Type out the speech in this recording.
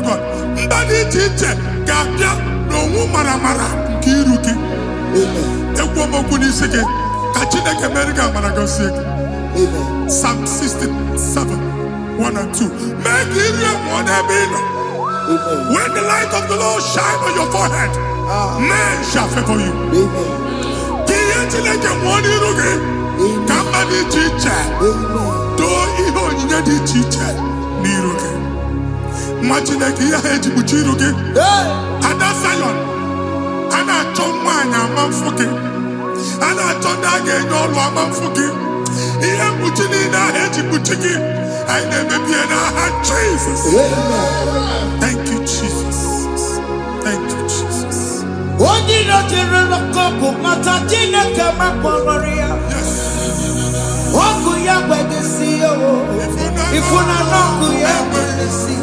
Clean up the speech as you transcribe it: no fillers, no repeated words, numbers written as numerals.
God. Mba dị iche iche ga-abịa n'onwu maramara nke iru gị. Amen. Ekwu m okwu n'isi gị ka Chineke mere gị amara, gọzie gị. Amen. Psalm 67 1 and 2. Mee ka iru ya mụọ n'ebe ị nọ. Amen. When the light of the Lord shine on your forehead, Ah. men shall favor you. Amen. Ka ihe Chineke mụọ n'iru gị, ka mba dị iche iche Amen. doo ihe onyinye dị iche iche n'iru gị. Nwa Chineke, ihe ha eji kpuchi iru gị. Hey. Ada Zion, a na-achọ nwaanyị ama mfụ gị, a na-achọ ndị a ga-enye ọlụ ama mfụ gị. Ihe mkpuchi niile ahụ eji kpuchi gị, anyị na-emebi ya n'aha Jizọs. Amen. Thank you, Jesus. Thank you, Jesus. Onye iro jere n'ọkụ mata Chineke makpọrọ ya. Yes. Ọkụ ya gbegesi ya o. Ifunana ọkụ ya gbegesi.